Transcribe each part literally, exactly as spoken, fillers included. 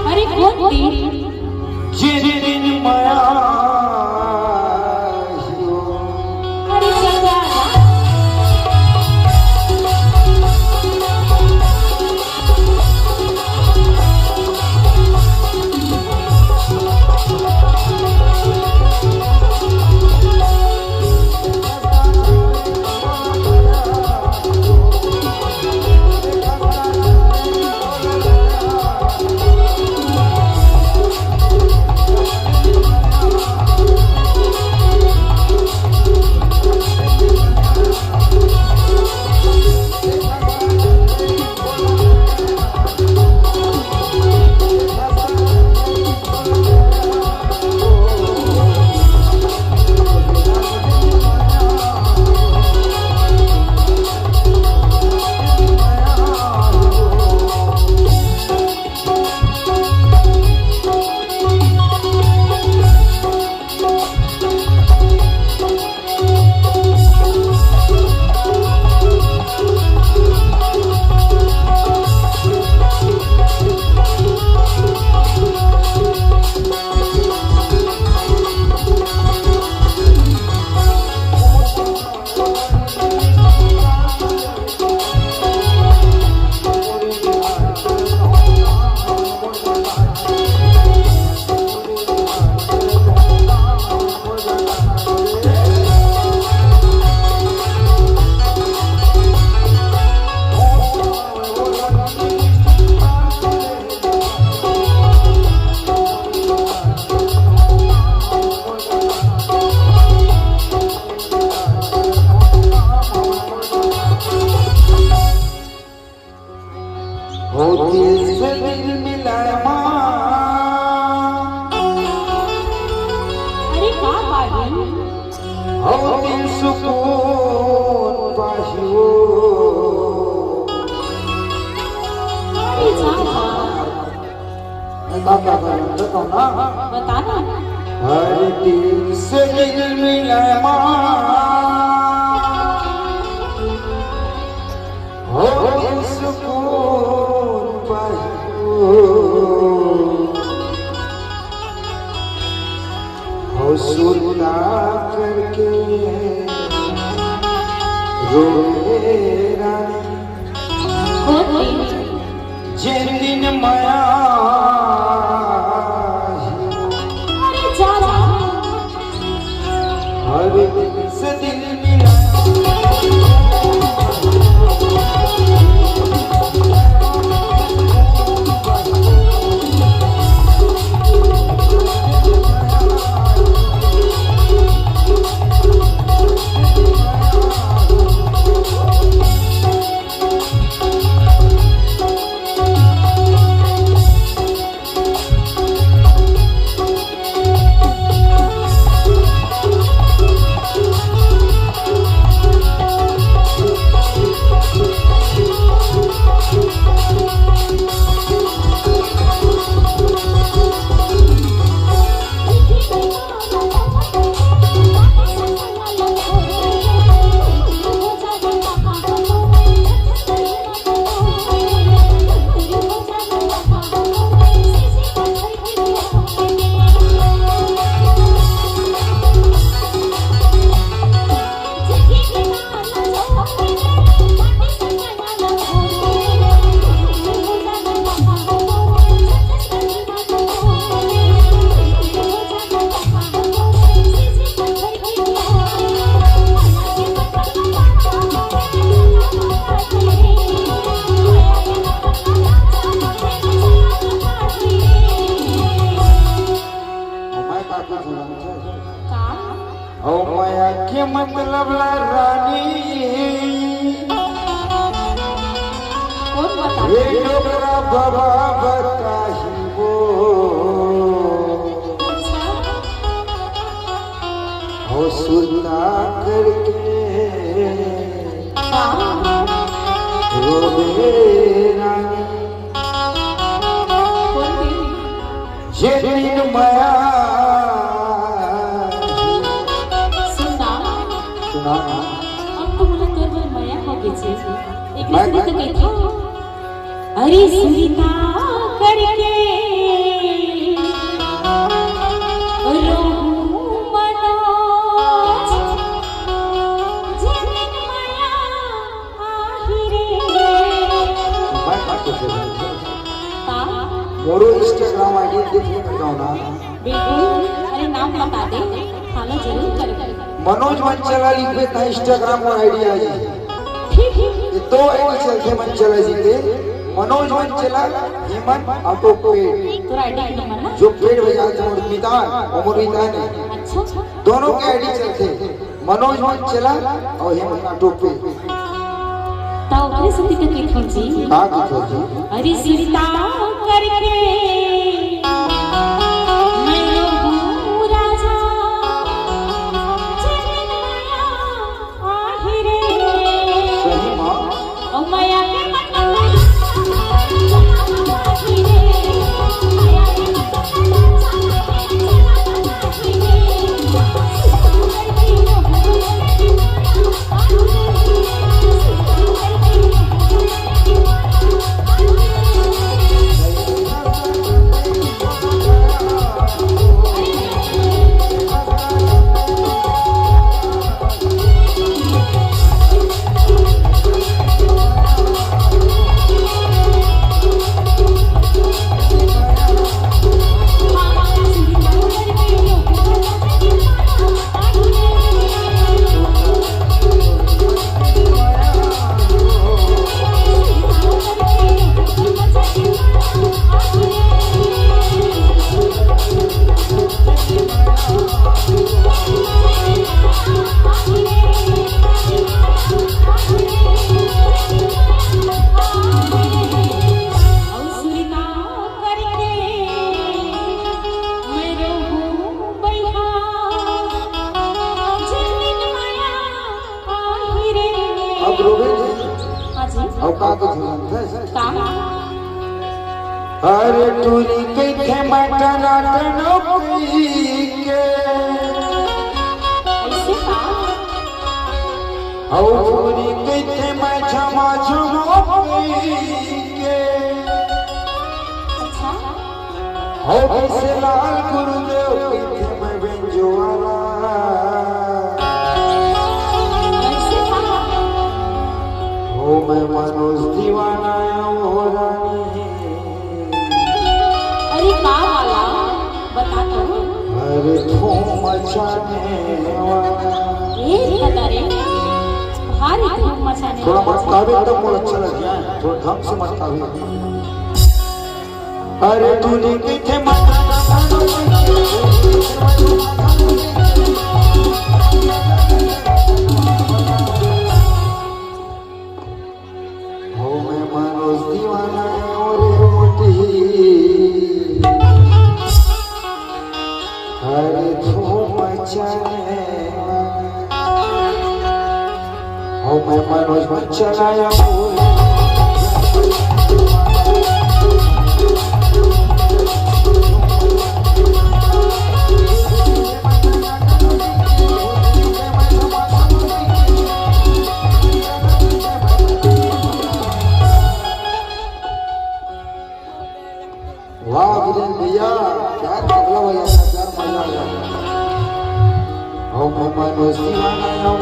अरे कोन दिन? जेन दिन मया हियो। अरे चल जा। होतिस दिल मिलाय मा। अरे का पाही? होतिस सुकून पाही वो। अरे जा, जा। मैं का, का करूं? बताओ ना। बता ना। हर दिल से दिल मिलाय मा। हो सुकून पायो, हो सुरता करके रोए रानी। जेन दिन मया अरे जा, जा। हर दिन से दिल मिला। मैं का कुछ जानते? का? ओ मया के मतलब ला रानी। कौन बता? ये डोकरा बाबा बताही वो। अच्छा। हो सुरता करके हाँ। रोवे रानी। कौन दिन? जे दिन मया। सुन ना। सुना ना। अब तो मोला तोर बर मया हो गे छे। एक मैं, दिन तो मैं, कहिथो। अरे सुरता करके रोहू मनोज, जनिन मया आही रे। मैं बात करते हैं। का? मोरो Instagram ID देख लेना ना। बिल्कुल, अरे नाम बता दे, follow जरूर करें। मनोज मंचला लिखबे त Instagram पर ID आ जाए। ठीक, ठीक। ये दो ID चलथे मंचला जी के, मनोज मंचला, हेमंत ऑटो पेड। तोर ID के नंबर ना? जो पेड बजात मोर मितान, वो मोर मितान है। अच्छा। दोनों के ID चलथे। मनोज मंचला अउ हेमंत ऑटो पेड। त ओकरे सेती तो कहिथों जी। का कहिथों जी? अरे सुरता करके मैं रोहू राजा, जनिन मया आही रे। सही माँ। ओ मया के अब रोबे जी। हाँ जी। अब का कहिथे जानथस? का? अरे टूरी कहिथे मैं टनाटन कहिके। ऐसे का? अउ टूरी कहिथे मैं झमाझम कहिके। अच्छा। हो कइसे लाल गुरुदेव कहिथे मैं बेंजो वाला। हो मैं मनोज दीवाना आया हो रानी। अरे का वाला? बता तो। अरे धूम मचाने वाला। ए, बता रे। भारी धूम मचाने थोड़ा वाला। मटकावे तब मोर अच्छा लगे, थोड़ा ढंग से मटकावे। अरे टूरी कहिथे मत। हो मैं मनोज दीवाना और मोटी। अरे धूम मचाने। हो मैं मनोज मंचला आया हूँ। वाह वीरेंद्र भैया, क्या तबला बजाता, क्या मजा आया। हो मैं मनोज दीवाना, हो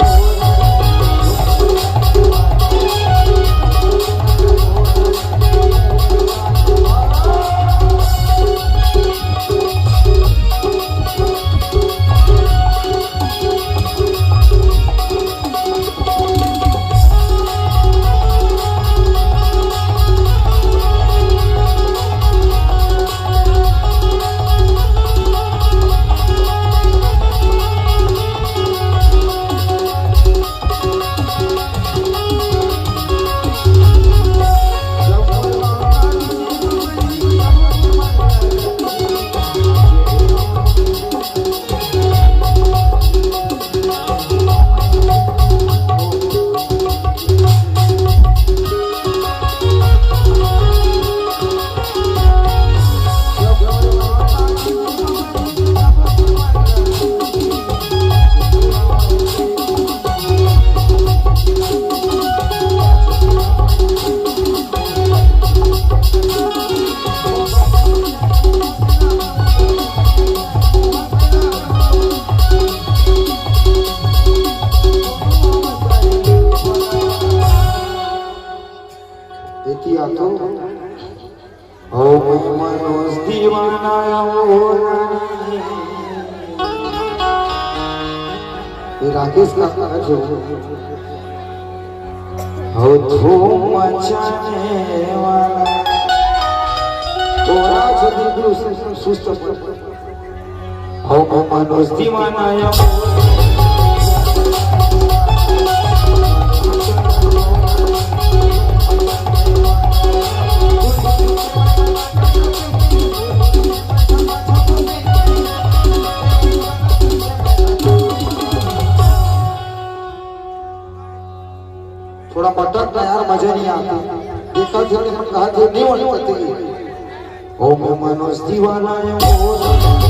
किया तो। ओ मैं मनोज दीवाना, ओ रानी। ये राकेश का जो हो धूम मचाने वाला। ओ राज दीदू सुस्त पर। ओ मनोज दीवाना या। थोड़ा पटक ना यार, मजा नहीं आता। देखा थे, मन कहा थे, नहीं होने पाते। ओ मैं मनोज दीवाना या।